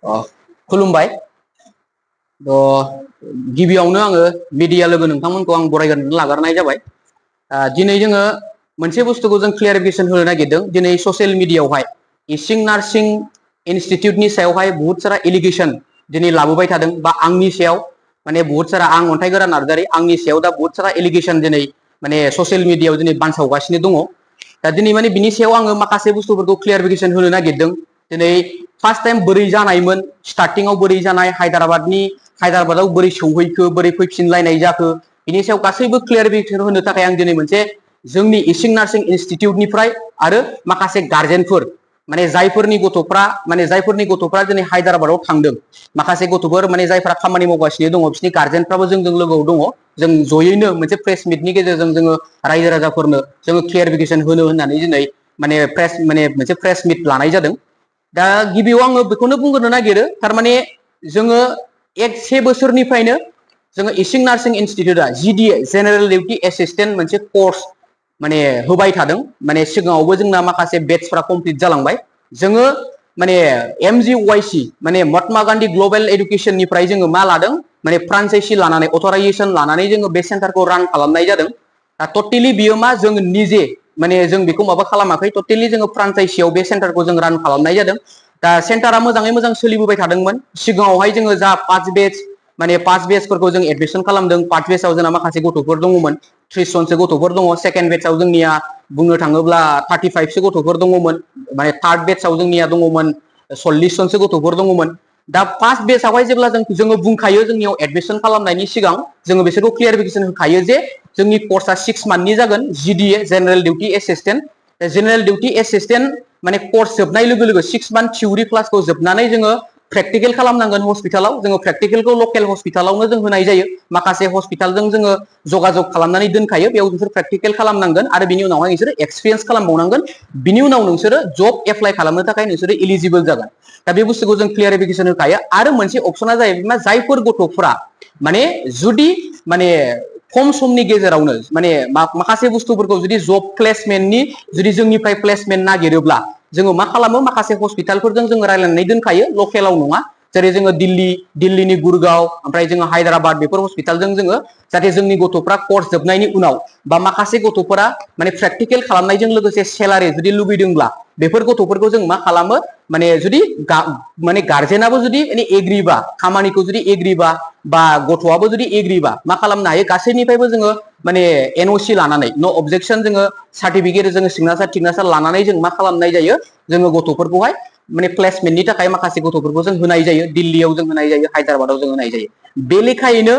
खुलुमबाय गिबियावनो आङो मिडिया लोगो नोंथांमोनखौ आं बरायग्रोनानै लाग्रोनाय जाबाय। दिनै जोङो मोनसे बुस्थुखौ जों क्लियारिफिकेसन होनो नागिरदों। दिनै ससियेल मिडियायावहाय इसिं नार्सिं इनस्टिट्यूटनि सायावहाय बहुत सारा एलिगेसन दिनै लाबोबाय थादों बा आंनि सायाव माने बहुत सारा आं अन्थाइगोरा नार्जारि आंनि सायाव दा बहुत सारा एलिगेसन दिनै माने ससियेल मिडियायाव दिनै बानसावगासिनो दङ। दा दिनै माने बिनि सायाव आङो माखासे बुस्थुफोरखौ क्लियारिफिकेसन होनो नागिरदों। दिनै फार्स्ट टाइम बोरै जानायमोन स्टार्टिंआव बोरै जानाय हायद्राबादाव बोरै सौहैखो बोरै फैफिनलायनाय जाखो बिनि सायाव गासैबो क्लियारिफिकेसन होनो थाखाय आं दिनै मोनसे जोंनि इसिं नार्सिं इनस्टिट्यूटनिफ्राय आरो माखासे गार्जेनफोर माने जायफोरनि गथ'फ्रा दिनै हायद्राबादाव थांदों माखासे गथ'फोर माने जायफोरा खामानि मावगासिनो दङ बिसोरनि गार्जेनफ्राबो जोंजों लोगोआव दङ। जों जयैनो मोनसे प्रेस मिटनि गेजेरजों जोङो रायजो राजाफोरनो जोङो क्लियारिफिकेसन होनो होननानै दिनै माने मोनसे प्रेस मिट लानाय जादों। दा गिबियाव आङो बेखौनो बुंग्रोनो नागिरो थारमाने जोङो से बोसोरनिफ्रायनो जोङो इसिं नार्सिं इनस्टिट्यूटआ जिडिए जेनेरेल डिउटी एसिस्टेंट मोनसे कर्स माने होबाय थादों। माने सिगाङावबो जोंना माखासे बेट्सफ्रा कमप्लिट जालांबाय। जोङो माने MGYC माने महात्मा गान्धी ग्लबेल एडुकेशननिफ्राय जोङो मा लादों माने फ्रान्चाइजि लानानै अथराइजेसन लानानै जोङो बे सेन्टारखौ रान खालामनाय जादों। दा टटेलि बियो मा जों निजे माने जों बेखौ माबा खालामाखै टटेलि जोङो फ्रान्चाइजियाव बे सेन्टारखौ जों रान खालामनाय जादों। दा सेन्टारा मोजाङै मोजां सोलिबोबाय थादोंमोन। सिगाङावहाय जोङो जा पास बेचफोरखौ जों एडमिसन खालामदों। फार्स्ट बेचआव जोंना माखासे गथ'फोर दङमोन 30 जनसो गथ'फोर दङ। सेकेन्ड बेचआव जोंनिया बुंनो थाङोब्ला 35सो गथ'फोर दङमोन। माने थार्ड बेचआव जोंनिया दङमोन 40 जनसो गथ'फोर दङमोन। दा फार्स्ट बेचआवहाय जेब्ला जोङो बुंखायो जोंनियाव एडमिसन खालामनायनि सिगां जोङो बिसोरखौ क्लियारिफिकेसन होखायो जे जोंनि कर्सआ 6 मान्थनि जागोन GDA general duty assistant. General duty assistant माने कर्स जोबनाय लोगो लोगो 6 मान्थ थिउरि क्लासखौ जोबनानै जोङो प्रेक्टिकेल खालामनांगोन हस्पिटालाव। जोङो प्रेक्टिकेलखौ लकेल हस्पिटालावनो जों होनाय जायो। माखासे हस्पिटालजों जोङो जगाजग खालामनानै दोनखायो बेयाव बिसोर प्रेक्टिकेल खालामनांगोन आरो बिनि उनावहाय नोंसोर एक्सपिरियेन्स खालामबावनांगोन। बिनि उनाव नोंसोरो जब एप्लाइ खालामनो थाखाय नोंसोरो इलिजिबल जागोन। दा बे बुस्थुखौ जों क्लियारिफिकेसन होखायो। आरो मोनसे अपसना जाहैबाय मा जायफोर गथ'फ्रा माने जुदि माने खम समनि गेजेरावनो माने माखासे बुस्थुफोरखौ जुदि जब प्लेसमेन्टनि जुदि जोंनिफ्राय प्लेसमेन्ट नागिरोब्ला जोङो मा खालामो माखासे हस्पिटालफोरजों जोङो रायलायनानै दोनखायो लकेलाव नङा। जेरै जोङो दिल्लीनि गुरगांव ओमफ्राय जोङो हायद्राबाद बेफोर हस्पिटालजों जोङो जाहाथे जोंनि गथ'फ्रा कर्स जोबनायनि उनाव बा माखासे गथ'फोरा माने प्रेक्टिकेल खालामनायजों लोगोसे सेलारि जुदि लुबैदोंब्ला बेफोर गथ'फोरखौ जों मा खालामो माने जुदि माने गार्जेनाबो जुदि एग्रिबा खामानिखौ जुदि एग्रिबा बा गथ'आबो जुदि एग्रिबा मा खालामनो हायो गासैनिफ्रायबो जोङो माने एनअसि लानानै नो अबजेक्शन जोङो सार्टिफिकेट जोङो सिगनेचार लानानै जों मा खालामनाय जायो जोङो गथ'फोरखौहाय माने प्लेसमेन्टनि थाखाय माखासे गथ'फोरखौ जों होनाय जायो। दिल्लीयाव जों होनाय जायो हायद्राबादाव जों होनाय जायो। बे लेखायैनो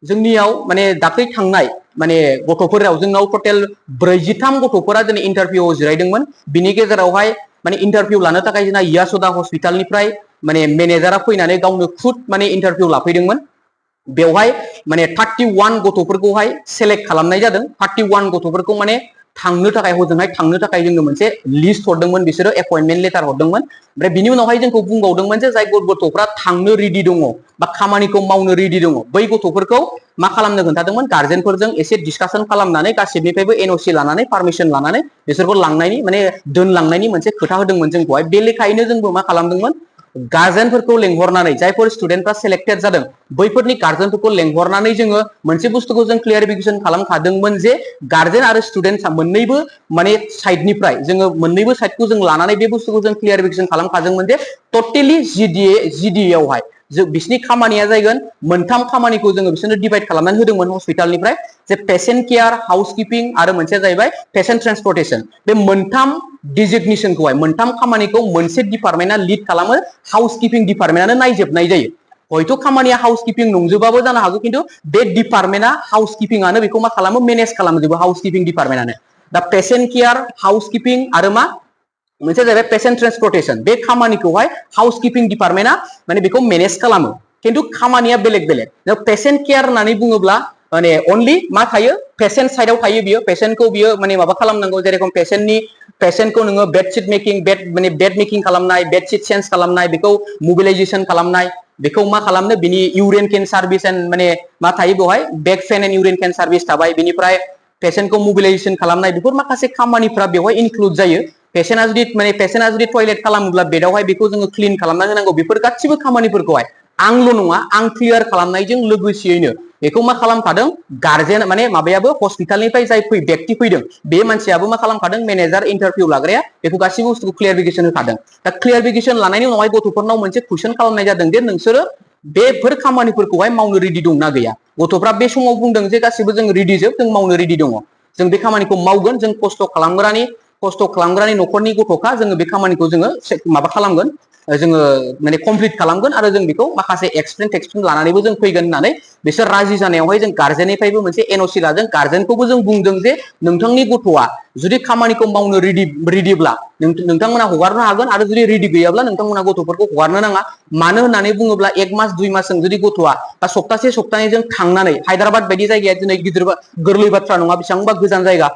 जोंनियाव माने दाख्लै थांनाय माने गथ'फोराव जोंनाव टटेल 43 गथ'फोरा दिनै इन्टारभिउआव जिरायदोंमोन। बिनि गेजेरावहाय माने इन्टारभिउ लानो थाखाय जोंना यासोदा हस्पिटालनिफ्राय माने मेनेजारा फैनानै गावनो खुद माने इन्टारभिउ लाफैदोंमोन। बेवहाय माने 31 गथ'फोरखौहाय सेलेक्ट खालामनाय जादों। 31 गथ'फोरखौ माने थांनो थाखाय हजोंहाय थांनो थाखाय जोंनो मोनसे लिस्ट हरदोंमोन बिसोरो एपइन्टमेन्ट लेटार हरदोंमोन। ओमफ्राय बिनि उनावहाय जोंखौ बुंबावदोंमोन जे जाय गथ'फ्रा थांनो रेडि दङ बा खामानिखौ मावनो रेडि दङ बै गथ'फोरखौ मा खालामनो खोन्थादोंमोन गार्जेनफोरजों एसे डिसकासन खालामनानै गासिबनिफ्रायबो एनअसि लानानै पारमिसन लानानै बिसोरखौ लांनायनि माने दोनलांनायनि मोनसे खोथा होदोंमोन जोंखौहाय। बे लेखायैनो जोंबो मा खालामदोंमोन गार्जेनफोरखौ लेंहरनानै जायफोर स्टुडेन्टफ्रा सेलेक्टेड जादों बैफोरनि गार्जेनफोरखौ लेंहरनानै जोङो मोनसे बुस्थुखौ जों क्लियारिफिकेसन खालामखादोंमोन जे गार्जेन आरो स्टुडेन्टआ मोननैबो माने साइडनिफ्राय जोङो मोननैबो साइडखौ जों लानानै बे बुस्थुखौ जों क्लियारिफिकेसन खालामखादोंमोन जे टटेलि जिडिए आवहाय बिसिनि खामानिया जागोन मोनथाम खामानिखौ जोङो बिसोरनो डिभाइड खालामनानै होदोंमोन हस्पिटालनिफ्राय जे पेसेन्ट केयार हाउस किपिं आरो मोनसेया जाहैबाय पेसेन्ट ट्रेन्सपर्टेसन। बे मोनथाम डिजिगनेसनखौहाय मोनथाम खामानिखौ मोनसे डिपार्टमेन्टआ लिड खालामो। हाउस किपिं डिपार्टमेन्टआनो नायजोबनाय जायो। हयथ' खामानिया हाउस किपिं नंजोबाबो जानो हागौ खिन्थु बे डिपार्टमेन्टआ हाउस किपिंआनो बेखौ मा खालामो मेनेज खालामजोबो हाउस किपिं डिपार्टमेन्टआनो। दा पेसेन्ट केयार हाउस किपिं आरो मा मोनसे जाहैबाय पेसेन्ट ट्रेन्सपर्टेसन बे खामानिखौहाय हाउस किपिं डिपार्टमेन्टआ माने बेखौ मेनेज खालामो खिन्थु खामानिया बेलेग बेलेग। पेसेन्ट केयार होननानै बुङोब्ला माने अनलि मा थायो पेसेन्ट साइडआव थायो बियो पेसेन्टखौ बियो माने माबा खालामनांगौ जेरेखम पेसेन्टखौ नोङो बेडशिट मेकिं बेड मेकिं खालामनाय बेडशिट चेन्ज खालामनाय बेखौ मबिलाइजेसन खालामनाय बेखौ मा खालामनो बिनि इउरिन केन सार्भिस एन्ड माने मा थायो बेवहाय back pain and urine can service थाबाय। बिनिफ्राय पेसेन्टखौ मबिलाइजेसन खालामनाय बेफोर माखासे खामानिफ्रा बेवहाय इनक्लुड जायो। पेशेन्टआ जुदि माने पेशेन्टआ जुदि टयलेट खालामोब्ला बेडआवहाय बेखौ जोङो क्लिन खालामना होनांगौ बेफोर गासिबो खामानिफोरखौहाय आंल' नङा आं क्लियार खालामनायजों लोगोसेयैनो बेखौ मा खालामखादों गार्जेन माने माबायाबो हस्पिटालनिफ्राय जाय व्यक्ति फैदों बे मानसियाबो मा खालामखादों मैनेजर इंटरभिउ लाग्राया बेखौ गासिबो बुस्थुखौ क्लियारिफिकेशन होखादों दा क्लियारिफिकेशन लानायनि उनावहाय गथ'फोरनाव मोनसे कुइसन खालामनाय जादों जे नोंसोरो बेफोर खामानिफोरखौहाय मावनो रेडि दंना गैया गथ'फ्रा बे समाव बुंदों जे गासिबो जों रेडि जोब जों मावनो रेडि दङ जों बे खामानिखौ मावगोन जों खस्थ' खालामग्रानि न'खरनि गथ'खा जोङो बे खामानिखौ जोङो माबा खालामगोन जोङो माने कमप्लिट खालामगोन आरो जों बेखौ माखासे एक्सपिरियेन्स लानानैबो जों फैगोन होननानै बिसोर राजि जानायावहाय जों गार्जेननिफ्रायबो मोनसे एनअसि लादों गार्जेनखौबो जों बुंदों जे नोंथांनि गथ'आ जुदि खामानिखौ मावनो रेडिब्ला नोंथांमोना हगारनो हागोन आरो जुदि रेडि गैयाब्ला नोंथांमोना गथ'फोरखौ हगारनो नाङा मानो होननानै बुङोब्ला 1 मास 2 मासजों जुदि गथ'आ बा सप्तासे सप्तानैजों थांनानै हायद्राबाद बायदि जायगाया दिनै गिदिर गोरलै बाथ्रा नङा बेसेबांबा गोजान जायगा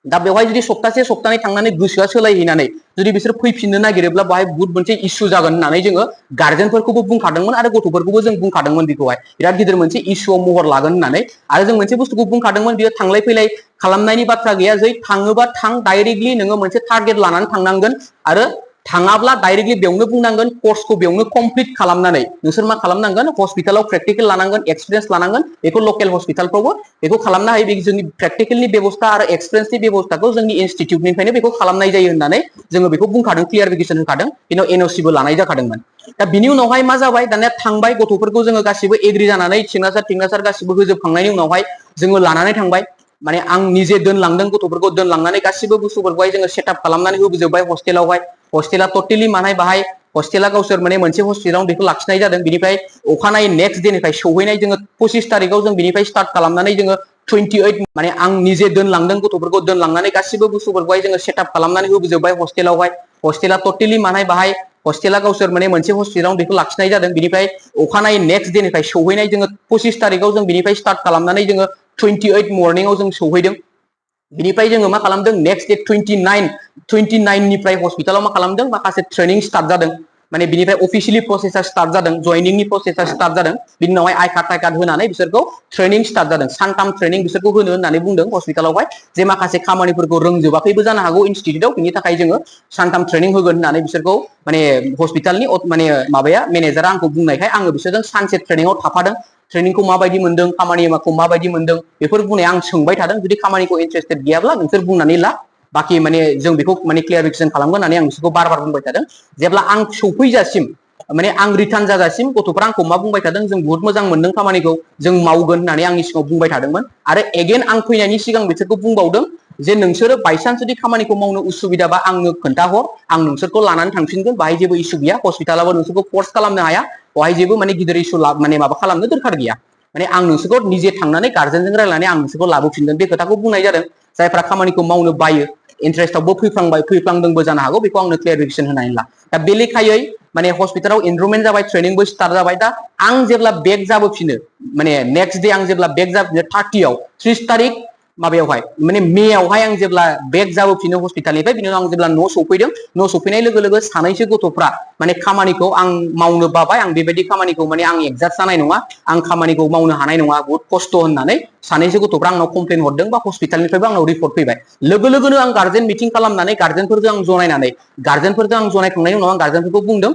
दा बेवहाय जुदि सप्तासे सप्तानै थांनानै गोसोआ सोलायहैनानै जुदि बिसोर फैफिननो नागिरोब्ला बाहाय बुहुत मोनसे इस्यु जागोन होननानै जोङो गार्जेनफोरखौबो बुंखादोंमोन आरो गथ'फोरखौबो जों बुंखादोंमोन बेखौहाय बिराद गिदिर मोनसे इस्युआव महर लागोन होननानै आरो जों मोनसे बुस्थुखौ बुंखादोंमोन बियो थांलाय फैलाय खालामनायनि बाथ्रा गैया जै थाङोबा थां डाइरेक्टलि नोङो मोनसे टारगेट लानानै थांनांगोन आरो थाङाब्ला डाइरेक्टलि बेयावनो बुंनांगोन कर्सखौ बेयावनो कमप्लिट खालामनानै नोंसोर मा खालामनांगोन हस्पिटालाव प्रेक्टिकेल लानांगोन एक्सपिरियेन्स लानांगोन बेखौ लकेल हस्पिटालफ्रावबो बेखौ खालामनो हायो बे जोंनि प्रेक्टिकेलनि बेबस्था आरो एक्सपिरियेन्सनि बेबस्थाखौ जोंनि इनस्टिट्यूटनिफ्रायनो बेखौ खालामनाय जायो होननानै जोङो बेखौ बुंखादों क्लियारिफिकेशन होखादों बेनाव एनअसिबो लानाय जाखादोंमोन दा बिनि उनावहाय मा जाबाय दानिया थांबाय गथ'फोरखौ जोङो गासिबो एग्रि जानानै सिगनेचार गासिबो होजोबखांनायनि उनावहाय जोङो लानानै थांबाय माने आं निजे दोनलांदों गथ'फोरखौ दोनलांनानै गासिबो बुस्थुफोरखौहाय जोङो सेटआप खालामनानै होजोबबाय हस्टेलावहाय हस्टेला टटेलि मानाय बाहाय हस्टेला गावसोर माने मोनसे हस्पिटालाव बेखौ लाखिनाय जादों बिनिफ्राय अखानायै नेक्स्ट डेनिफ्राय सौहैनाय जोङो 25 तारिखआव जों बिनिफ्राय स्टार्ट खालामनानै जोङो 28 माने आं निजे दोनलांदों गथ'फोरखौ दोनलांनानै गासिबो बुस्थुफोरखौहाय जोङो सेटआप खालामनानै होजोबबाय हस्टेलावहाय हस्टेला टटेलि मानाय बाहाय हस्टेला गावसोर माने मोनसे हस्पिटालाव बेखौ लाखिनाय जादों बिनिफ्राय अखानायै नेक्स्ट डेनिफ्राय सौहैनाय जोङो 25 तारिखआव जों बिनिफ्राय स्टार्ट खालामनानै जोङो 28 मर्निंआव जों सौहैदों बिनिफ्राय जोङो मा खालामदों नेक्स्ट डे 29 निफ्राय हस्पिटालाव मा खालामदों माखासे ट्रेनिं स्टार्ट जादों माने बिनिफ्राय अफिशियली प्रसेसा स्टार्ट जादों जयनिंनि प्रसेसा स्टार्ट जादों बिनि उनावहाय आइ कार्ड होनानै बिसोरखौ ट्रेनिं स्टार्ट जादों सानथाम ट्रेनिं बिसोरखौ होनो होननानै बुंदों हस्पिटालावहाय जे माखासे खामानिफोरखौ रोंजोबाखैबो जानो हागौ इनस्टिट्यूटआव बिनि थाखाय जोङो सानथाम ट्रेनिं होगोन होननानै बिसोरखौ माने हस्पिटालनि माने माबाया मेनेजारा आंखौ बुंनायखाय आङो बिसोरजों सानसे ट्रेनिंआव थाफादों ट्रेनिंखौ माबायदि मोनदों खामानिखौ माबायदि मोनदों बेफोर बुंनाय आं सोंबाय थादों जुदि खामानिखौ इन्टारेस्टेड गैयाब्ला नोंसोर बुंनानै ला बाकी माने जों बेखौ माने क्लियारिफिकेशन खालामगोन होननानै आं बिसोरखौ बार बुंबाय थादों जेब्ला आं सौफैजासिम माने आं रिटार्न जाजासिम गथ'फ्रा आंखौ मा बुंबाय थादों जों बहुत मोजां मोनदों खामानिखौ जों मावगोन होननानै आंनि सिगाङाव बुंबाय थादोंमोन आरो एगेन आं फैनायनि सिगां बिसोरखौ बुंबावदों जे नोंसोरो बायसान्स जुदि खामानिखौ मावनो उसुबिदाबा आंनो खोन्थाहर आं नोंसोरखौ लानानै थांफिनगोन बाहाय जेबो इसु गैया हस्पिटालाबो नोंसोरखौ फर्स खालामनो हाया बाहाय जेबो माने गिदिर इसु माने माबा खालामनो दरखार गैया माने आं नोंसोरखौ निजे थांनानै गार्जेनजों रायलायनानै आं नोंसोरखौ लाबोफिनगोन बे खोथाखौ बुंनाय जादों जायफ्रा खामानिखौ मावनो बायो इन्टारेस्टआवबो फैफ्लांदोंबो जानो हागौ बेखौ आंनो क्लियारिफिकेशन होनानै ला दा बे लेखायै माने हस्पिटालाव एनरलमेन्ट जाबाय ट्रेनिंबो स्टार्ट जाबाय दा आं जेब्ला बेक जाबोफिनो माने नेक्स्ट डे आं जेब्ला बेक जाबोफिनो 30 तारिख माबायावहाय माने मेआवहाय आं जेब्ला बेक जाबोफिनो हस्पिटालनिफ्राय बिनि उनाव आं जेब्ला न' सौफैदों न' सौफैनाय लोगो लोगो सानैसो गथ'फ्रा माने खामानिखौ आं मावनो बाबाय आं बेबायदि खामानिखौ माने आं एडजास्ट जानाय नङा आं खामानिखौ मावनो हानाय नङा बहुत खस्थ' होननानै सानैसो गथ'फ्रा आंनाव कमप्लेन हरदों बा हस्पिटालनिफ्रायबो आंनाव रिपर्ट फैबाय लोगो लोगोनो आं गार्जेन मिटिं खालामनानै गार्जेनफोरजों आं जनायखांनायनि उनाव आं गार्जेनफोरखौ बुंदों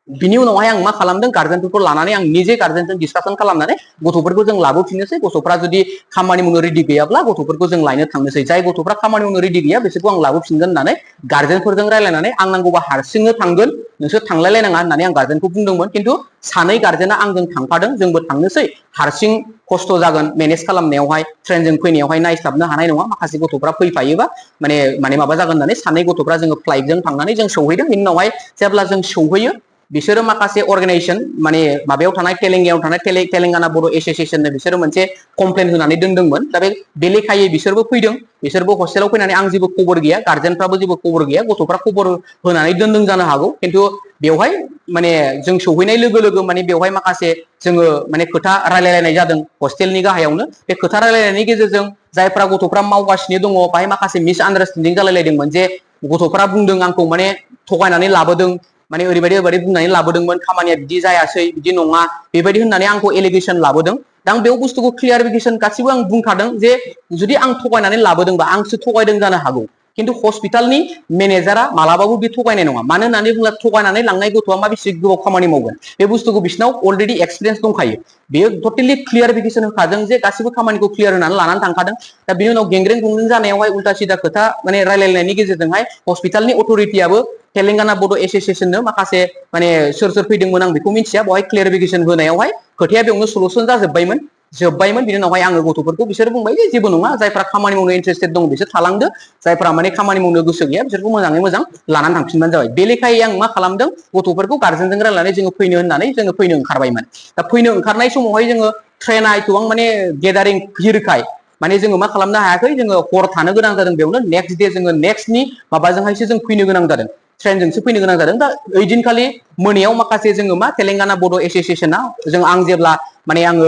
बिनि उनावहाय आं मा खालामदों गार्जेनफोरखौ लानानै आं निजे गार्जेनजों डिसकासन खालामनानै गथ'फोरखौ जों लाबोफिननोसै गथ'फ्रा जुदि खामानि मावनो रेडि गैयाब्ला गथ'फोरखौ जों लायनो थांनोसै जाय गथ'फ्रा खामानि मावनो रेडि गैया बिसोरखौ आं लाबोफिनगोन होननानै गार्जेनफोरजों रायलायनानै आं नांगौबा हारसिंनो थांगोन नोंसोर थांलायलायनाङा होननानै आं गार्जेनखौ बुंदोंमोन खिन्थु सानै गार्जेना आंजों थांफादों जोंबो थांनोसै हारसिं खस्थ' जागोन मेनेज खालामनायावहाय ट्रेनजों फैनायावहाय नायस्लाबनो हानाय नङा माखासे गथ'फ्रा फैफायोबा माने माबा जागोन होननानै सानै गथ'फ्रा जोङो फ्लाइटजों थांनानै जों सौहैदों बिनि उनावहाय जेब्ला जों सौहैयो बिसोरो माखासे अर्गानाइजेशन माने माबायाव थानाय तेलेंगानायाव थानाय तेलेंगाना बर' एसोसिएशननो बिसोरो मोनसे कमप्लेन होनानै दोनदोंमोन दा बे लेखायै बिसोरबो फैदों बिसोरबो हस्टेलाव फैनानै आं जेबो खबर गैया गार्जेनफ्राबो जेबो खबर गैया गथ'फ्रा खबर होनानै दोनदों जानो हागौ खिन्थु बेवहाय माने जों सौहैनाय लोगो लोगो माने बेवहाय माखासे जोङो माने खोथा रायलायलायनाय जादों हस्टेलनि गाहायावनो बे खोथा रायलायनायनि गेजेरजों जायफ्रा गथ'फ्रा मावगासिनो दङ बाहाय माखासे मिस आन्डारस्टेन्डिं जालायलायदोंमोन जे गथ'फ्रा बुंदों आंखौ माने थगायनानै लाबोदों माने ओरैबायदि बुंनानै लाबोदोंमोन खामानिया बिदि जायासै बिदि नङा बेबायदि होननानै आंखौ एलिगेशन लाबोदों दा आं बेयाव बुस्थुखौ क्लियारिफिकेशन गासिबो आं बुंखादों जे जुदि आं थगायनानै लाबोदोंबा आंसो थगायदों जानो हागौ किन्तु हस्पिटालनि मेनेजारा मालाबाबो बे थगायनाय नङा मानो होननानै बुङोब्ला थगायनानै लांनाय गथ'आ मा बेसे गोबाव खामानि मावगोन बे बुस्थुखौ बिसिनाव अलरेडि एक्सपिरियेन्स दंखायो बेयो टटेलि क्लियारिफिकेसन होखादों जे गासिबो खामानिखौ क्लियार होनानै लानानै थांखादों दा बिनि उनाव गेंग्रें गुंग्रें जानायावहाय उल्टा सिदा खोथा माने रायलायनायनि गेजेरजोंहाय हस्पिटालनि अथ'रिटियाबो तेलेंगाना बड' एस'सिएशननो माखासे माने सोर सोर फैदोंमोन आं बेखौ मिथिया बेवहाय क्लियारिफिकेसन होनायावहाय खोथाया बेयावनो सलुसन जोब्बायमोन बिनि उनावहाय आङो गथ'फोरखौ बिसोर बुंबाय जे जेबो नङा जायफ्रा खामानि मावनो इन्टारेस्टेड दं बिसोर थालांदो जायफ्रा माने खामानि मावनो गोसो गैया बिसोरखौ मोजाङै मोजां लानानै थांफिनबानो जाबाय बे लेखायै आं मा खालामदों गथ'फोरखौ गार्जेनजों रायलायनानै जोङो फैनो होननानै जोङो फैनो ओंखारबायमोन दा फैनो ओंखारनाय समावहाय जोङो ट्रेना एथबां माने गेदारिं भिरखाय माने जोङो मा खालामनो हायाखै जोङो हर थानो गोनां जादों बेयावनो नेक्स्ट डे जोङो नेक्स्टनि माबाजोंहायसो जों फैनो गोनां जादों ट्रेनजोंसो फैनो गोनां जादों दा ओइदिनखालि मोनायाव माखासे जोङो मा तेलेंगाना बड' एस'सिएशना जों आं जेब्ला माने आङो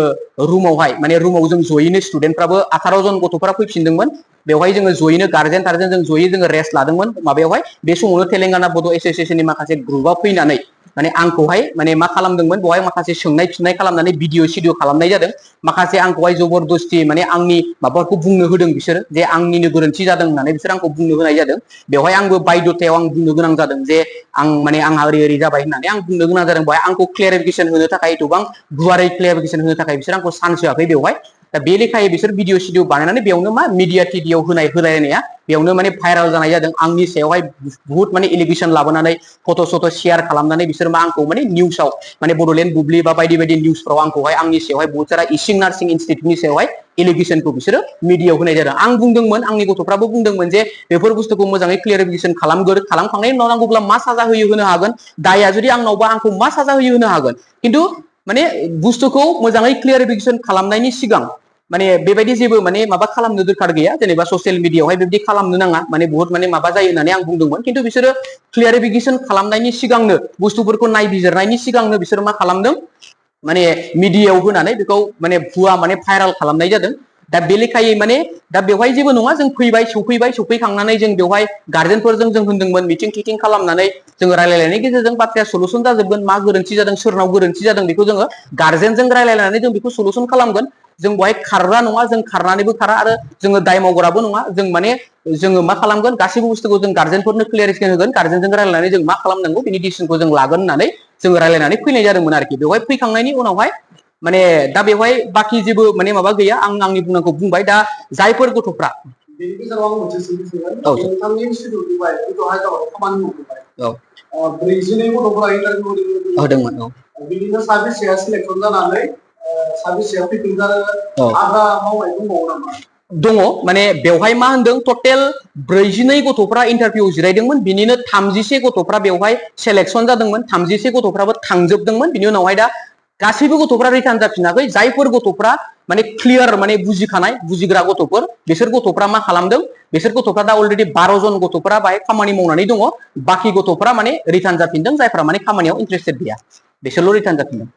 रुमावहाय माने रुमाव जों जयैनो स्टुडेन्टफ्राबो 18 जन गथ'फोरा फैफिनदोंमोन बेवहाय जोङो जयैनो गार्जेन टार्जेन जों जयै जोङो रेस्ट लादोंमोन माबायावहाय बे समावनो तेलेंगाना बड' एस'सिएशननि माखासे ग्रुपआ फैनानै माने आंखौहाय माने मा खालामदोंमोन बेवहाय माखासे सोंनाय फिननाय खालामनानै भिडिअ सिडिअ खालामनाय जादों माखासे आंखौहाय जबरदस्ति माने आंनि माबाखौ बुंनो होदों बिसोर जे आंनिनो गोरोन्थि जादों होननानै बिसोर आंखौ बुंनो होनाय जादों बेवहाय आंबो बायद'थायाव आं बुंनो गोनां जादों जे आं माने आंहा ओरै जाबाय होननानै आं बुंनो गोनां जादों बेवहाय आंखौ क्लियारिफिकेसन होनो थाखाय एथबां गुवारै क्लियारिफिकेसन होनो थाखाय बिसोर आंखौ चान्स होआखै बेवहाय दा बे लेखायै बिसोर भिडिअ सिडिअ बानायनानै बेयावनो मा मिडिया टिडियाव होलायनाया बेयावनो माने भाइराल जानाय जादों आंनि सायावहाय बुहुत माने एलिगेसन लाबोनानै फट' सट' शेयार खालामनानै बिसोर मा आंखौ माने निउसाव माने बड'लेण्ड बुब्लि बा बायदि बायदि निउसफ्राव आंखौहाय आंनि सायावहाय बहुत सारा इसिं नार्सिं इनस्टिट्यूटनि सायावहाय एलिगेसनखौ बिसोरो मिडियायाव होनाय जादों आं बुंदोंमोन आंनि गथ'फ्राबो बुंदोंमोन जे बेफोर बुस्थुखौ मोजाङै क्लियारिफिकेसन खालामखांनायनि उनाव नांगौब्ला मा साजा होयो होनो हागोन दाया जुदि आंनावबा आंखौ मा साजा होयो होनो हागोन खिन्थु माने बुस्थुखौ मोजाङै क्लियारिफिकेसन खालामनायनि सिगां माने बेबायदि जेबो माने माबा खालामनो दरखार गैया जेनेबा ससियेल मिडियायावहाय बेबायदि खालामनो नाङा माने बहुत माने माबा जायो होननानै आं बुंदोंमोन खिन्थु बिसोरो क्लियारिफिकेसन खालामनायनि सिगांनो बुस्थुफोरखौ नायबिजिरनायनि सिगांनो बिसोर मा खालामदों माने मिडियायाव होनानै बेखौ माने भुवा माने भाइराल खालामनाय जादों दा बे लेखायै माने दा बेवहाय जेबो नङा जों फैबाय सौफैखांनानै जों बेवहाय गार्जेनफोरजों जों होनदोंमोन मिटिं थिटिं खालामनानै जोङो रायलायनायनि गेजेरजों बाथ्राया सलुसन जाजोबगोन मा गोरोन्थि जादों सोरनाव गोरोन्थि जादों बेखौ जोङो गार्जेनजों रायलायनानै जों बेखौ सलुसन खालामगोन जों बेवहाय खारग्रा नङा जों खारनानैबो खारा आरो जोङो दाय मावग्राबो नङा जों माने जोङो मा खालामगोन गासैबो बुस्थुखौ जों गार्जेनफोरनो क्लियारिफिकेसन होगोन गार्जेनजों रायलायनानै जों मा खालामनांगौ बिनि डिसिसनखौ जों लागोन होननानै जोङो रायलायनानै फैनाय जादोंमोन आरोखि बेवहाय फैखांनायनि उनावहाय माने दा बेवहाय बाखि जेबो माने माबा गैया आं आंनि बुंनांगौ बुंबाय दा जायफोर गथ'फ्रा बेनि गेजेराव आं मोनसे सोंथि सोंगोन नोंथांनि इनस्टिट्यूटनिफ्राय दहाय खामानि मावबाय 42 गथ'फोरा इन्टारभिउ होदोंमोन बिदिनो साबेसेया सिलेक्सन जानानै साबेसेया फैफिन आरो आधा मावनाय दंबावो नामा दङ माने बेवहाय मा होनदों टटेल 42 गथ'फ्रा इन्टारभिउ जिरायदोंमोन बिनिनो 36 गथ'फ्रा बेवहाय सेलेक्सन जादोंमोन 36 गथ'फ्राबो थांजोबदोंमन बिनि उनावहाय दा गासैबो गथ'फ्रा रिटार्न जाफिनाखै जायफोर गथ'फ्रा माने क्लियार माने बुजिखानाय बुजिग्रा गथ'फोर बिसोर गथ'फ्रा मा खालामदों बिसोर गथ'फ्रा दा अलरेडि 12 जन गथ'फ्रा बाहाय खामानि मावनानै दङ बाखि गथ'फ्रा माने रिटार्न जाफिनदों जायफ्रा माने खामानियाव इन्टारेस्टेड गैया बिसोरल' रिटार्न जाफिनदों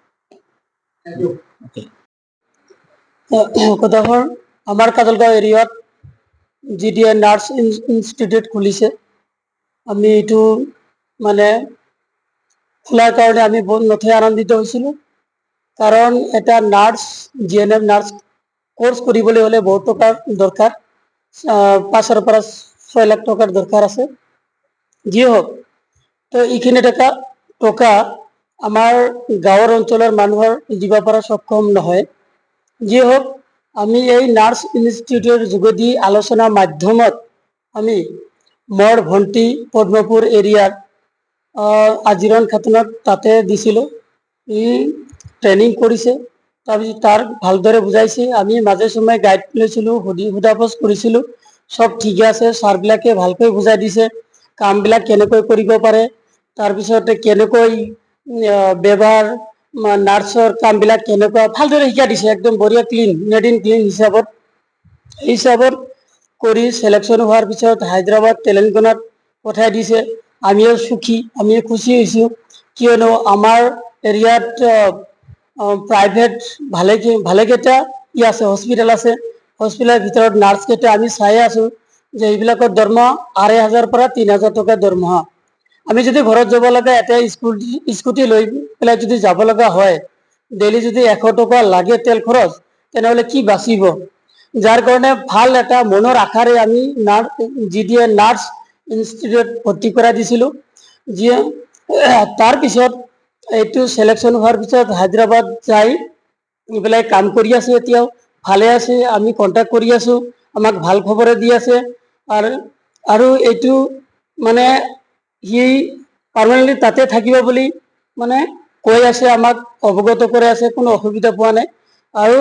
কথাহৰ আমাৰ কাজলগাঁও এৰিয়াত জিডিএ নাৰ্ছ ইনষ্টিটিউট খুলিছে আমি এইটো মানে খোলাৰ কাৰণে আমি বহুত নথৈ আনন্দিত হৈছিলোঁ কাৰণ এটা নাৰ্ছ জিএনএম নাৰ্ছ কোৰ্স কৰিবলৈ হ'লে বহুত টকাৰ দৰকাৰ 5 পৰা 6 লাখ টকাৰ দৰকাৰ আছে যি হোক তো এইখিনি টকা আমাৰ গাঁৱৰ অঞ্চলৰ মানুহৰ দিব পৰা সক্ষম নহয় যি হোক আমি এই নাৰ্ছ ইনষ্টিটিউটৰ যোগেদি আলোচনা মাধ্যমত আমি মোৰ ভণ্টি পদ্মপুৰ এৰিয়াৰ আজিৰণ খাতুনক তাতে দিছিলোঁ ই ট্ৰেনিং কৰিছে তাৰপিছত তাৰ ভালদৰে বুজাইছে আমি মাজে সময়ে গাইড লৈছিলোঁ সোধাপোছ কৰিছিলোঁ সব ঠিক আছে ছাৰবিলাকে ভালকৈ বুজাই দিছে কামবিলাক কেনেকৈ কৰিব পাৰে তাৰপিছতে কেনেকৈ ব্যৱহাৰ নাৰ্ছৰ কামবিলাক কেনেকুৱা ভালদৰে শিকাই দিছে একদম বঢ়িয়া ক্লিন মেড ইন ক্লিন হিচাপত কৰি সিলেকশন হোৱাৰ পিছত হায়দৰাবাদ তেলেংগানাত পঠাই দিছে আমিও সুখী আমিও খুশি হৈছোঁ কিয়নো আমাৰ এৰিয়াত প্ৰাইভেট ভালেকেইটা ই আছে হস্পিটেল আছে হস্পিটেলৰ ভিতৰত নাৰ্ছ কেইটা আমি চাই আছোঁ যে এইবিলাকৰ দৰমহা 2,500 পৰা 3,000 টকা দৰমহা আমি যদি ঘৰত যাব লগা এটা স্কুটি লৈ পেলাই যদি যাব লগা হয় ডেইলি যদি 100 টকা লাগে তেল খৰচ তেনেহলে কি বাঁচিব যার কারণে ভাল এটা মনৰ আশাৰে আমি জিডিএ নাৰ্ছ ইনষ্টিটিউট ভৰ্তি কৰাই দিছিলোঁ। যিয়ে তাৰ পিছত এইটো সিলেকশন হোৱাৰ পিছত হায়দৰাবাদ যাই এইবিলাক কাম কৰি আছে, এতিয়াও ভালে আছে, আমি কন্টাক্ট কৰি আছো, আমাক ভাল খবৰে দি আছে। আৰু এইটো মানে সি পাৰ্মানেণ্টলি তাতে থাকিব বুলি মানে কৈ আছে, আমাক অৱগত কৰি আছে, কোনো অসুবিধা পোৱা নাই। আৰু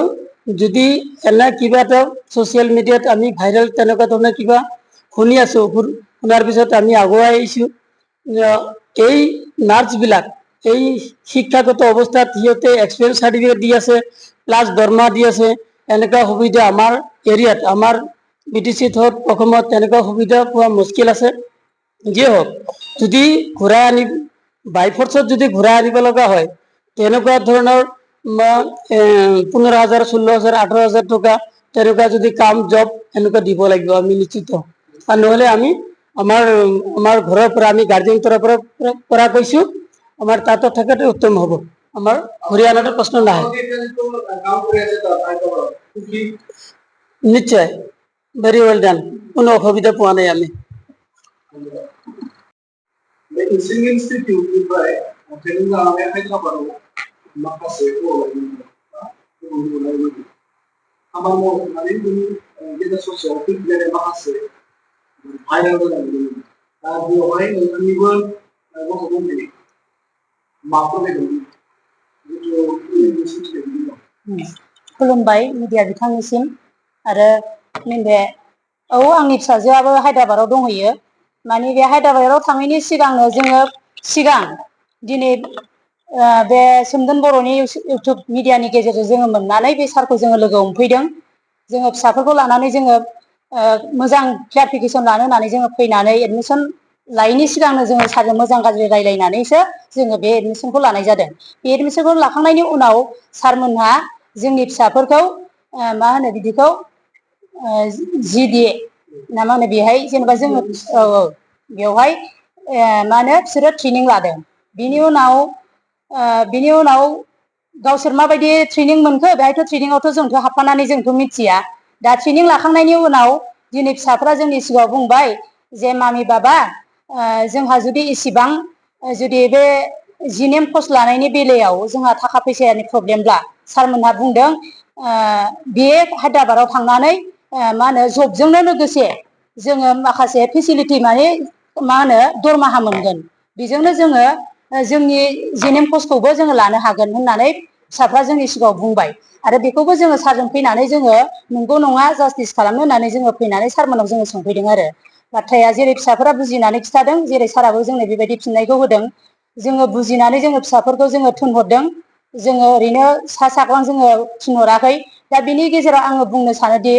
যদি এনে কিবা এটা ছ'চিয়েল মিডিয়াত আমি ভাইৰেল তেনেকুৱা ধৰণৰ কিবা শুনি আছো, শুনাৰ পিছত আমি আগুৱাই আহিছো। এই নাৰ্ছবিলাক এই শিক্ষাগত অৱস্থাত সিহঁতে এক্সপিৰিয়েঞ্চ চাৰ্টিফিকেট দি আছে, প্লাছ দৰমহা দি আছে। এনেকুৱা সুবিধা আমাৰ এৰিয়াত, আমাৰ BTCত হওক অসমত তেনেকুৱা সুবিধা পোৱা মুস্কিল আছে। যিয়ে হওক, যদি ঘূৰাই আনি বাই ফৰ্চত যদি ঘূৰাই আনিব লগা হয়, তেনেকুৱা ধৰণৰ 15,000, 16,000, 18,000 টকা তেনেকুৱা যদি কাম জব এনেকুৱা দিব লাগিব আমি নিশ্চিত। আৰু নহ'লে আমি আমাৰ ঘৰৰ পৰা আমি গাৰ্জেন তৰফৰ পৰা কৈছো, আমাৰ তাতো থকাটো উত্তম হ'ব। আমাৰ ঘূৰি অনাটো প্ৰশ্ন নাহে। নিশ্চয়, ভেৰি ৱেল ডান, কোনো অসুবিধা পোৱা নাই আমি। इसिं इनस्टिट्यूटनिफ्राय तेलेंगाना हायद्राबादाव माखासे खामानि मावनानै गेजेर ससेयाव फैलायनाय माखासे भाइरेल जानानै दा बेवहाय नोंथांनिबो गथ' दंफैयो माफोर खुलुमबाय मिडिया बिथांनिसिम आरो नैबे आंनि फिसाजोआबो हायद्राबादाव दंहैयो। माने बे हायद्राबादाव थाङैनि सिगांनो जोङो दिनै बे सोमदोन बर'नि इउटुब मिडियानि गेजेरजों जोङो मोननानै बे सारखौ जोङो लोगो हमफैदों। जोङो फिसाफोरखौ लानानै जोङो मोजां क्लारिफिकेसन लानो होननानै जोङो फैनानै एडमिसन लायैनि सिगांनो जोङो सारजों मोजां गाज्रि रायलायनानैसो जोङो बे एडमिसनखौ लानाय जादों। बे एडमिसनखौ लाखांनायनि उनाव सारमोनहा जोंनि फिसाफोरखौ मा होनो बिदिखौ जिडि ना मा होनो बेहाय जेनेबा जोङो बेवहाय मा होनो बिसोरो ट्रेनिं लादों। बिनि उनाव गावसोर माबायदि ट्रेनिं मोनखो, बेहायथ' ट्रेनिंआवथ' जोंथ' हाबफानानै जोंथ' मिथिया। दा ट्रेनिं लाखांनायनि उनाव दिनै फिसाफ्रा जोंनि सिगाङाव बुंबाय जे मामि बाबा जोंहा जुदि इसिबां जुदि बे जिनेम कर्स लानायनि बेलायाव जोंहा थाखा फैसानि प्रब्लेमब्ला सारमोनहा बुंदों बे हायद्राबादाव थांनानै मा होनो जबजोंनो लोगोसे जोङो माखासे फेसिलिटि माने मा होनो दरमाहा मोनगोन, बेजोंनो जोङो जोंनि जिनेम कर्सखौबो जोङो लानो हागोन होननानै फिसाफ्रा जोंनि सिगाङाव बुंबाय। आरो बेखौबो जोङो सारजों फैनानै जोङो नंगौ नङा जास्टिस खालामनो होननानै जोङो फैनानै सारमोनाव जोङो सोंफैदों आरो। बाथ्राया जेरै फिसाफोरा बुजिनानै खिथादों, जेरै साराबो जोंनो बेबायदि फिननायखौ होदों, जोङो बुजिनानै जोङो फिसाफोरखौ जोङो थोनहरदों। जोङो ओरैनो सा साग्रां जोङो थिनहराखै। दा बिनि गेजेराव आङो बुंनो सानोदि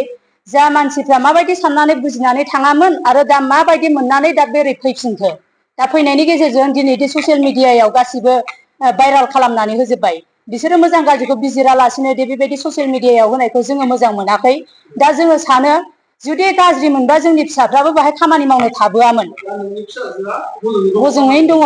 जा मानसिफ्रा माबायदि साननानै बुजिनानै थाङामोन आरो दा माबायदि मोननानै दा बोरै फैफिनखो, दा फैनायनि गेजेरजों दिनै ससियेल मिडियायाव गासिबो भाइराल खालामनानै होजोब्बाय। बिसोरो मोजां गाज्रिखौ बिजिरालासिनो दे बेबायदि ससियेल मिडियायाव होनायखौ जोङो मोजां मोनाखै। दा जोङो सानो जुदि गाज्रि मोनबा जोंनि फिसाफ्राबो बाहाय खामानि मावनो थाबोआमोन। हजोङैनो दङ।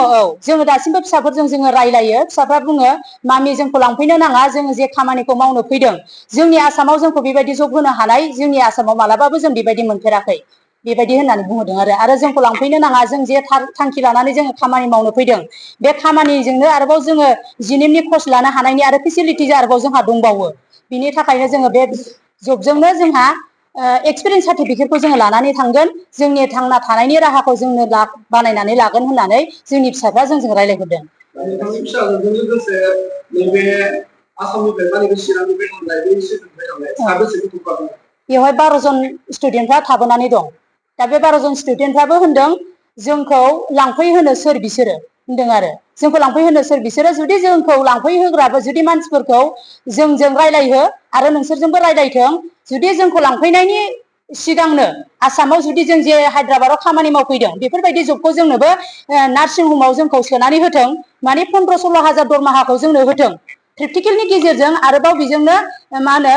जोङो दासिमबो फिसाफोरजों जोङो रायलायो। फिसाफ्रा बुङो मामि जोंखौ लांफैनो नाङा, जोङो जे खामानिखौ मावनो फैदों जोंनि आसामाव जोंखौ बेबायदि जब होनो हानाय जोंनि आसामाव मालाबाबो जों बेबायदि मोनफेराखै, बेबायदि होननानै बुंहरदों आरो जोंखौ लांफैनो नाङा, जों जे थांखि लानानै जोङो खामानि मावनो फैदों बे खामानिजोंनो आरोबाव जोङो जिनेमनि कर्स लानो हानायनि आरो फेसिलिटि आरोबाव जोंहा दंबावो। बिनि थाखायनो जोङो बे जबजोंनो जोंहा एक्सपिरियेन्स सार्टिफिकेटखौ जोङो लानानै थांगोन, जोंनि थांना थानायनि राहाखौ जोंनो बानायनानै लागोन होननानै जोंनि फिसाफ्रा जोंजों रायलायहरदों। बेवहाय 12 जन स्टुडेन्टफ्रा थाबोनानै दं। दा बे 12 जन स्टुडेन्टफ्राबो होनदों जोंखौ लांफैहोनो सोर बिसोरो होनदों आरो जोंखौ लांफैहोनो सोर बिसोरो, जुदि जोंखौ लांफैहोग्राबो जुदि मानसिफोरखौ जोंजों रायलायहो आरो नोंसोरजोंबो रायलायथों, जुदि जोंखौ लांफैनायनि सिगांनो आसामाव जुदि जों जे हायद्राबादाव खामानि मावफैदों बेफोरबायदि जबखौ जोंनोबो नार्सिं हमाव जोंखौ सोनानै होथों, माने 15-16 हाजार दरमाहाखौ जोंनो होथों। प्रेक्टिकेलनि गेजेरजों आरोबाव बेजोंनो मा होनो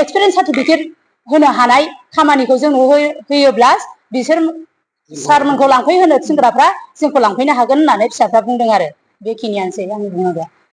एक्सपिरियेन्स सार्टिफिकेट होनो हानाय खामानिखौ जोंनो होयोब्ला बिसोर सारमोनखौ लांफैहोनो थिनग्राफ्रा जोंखौ लांफैनो हागोन होननानै फिसाफ्रा बुंदों आरो। बेखिनियानोसै आंनि बुंनांगौआ।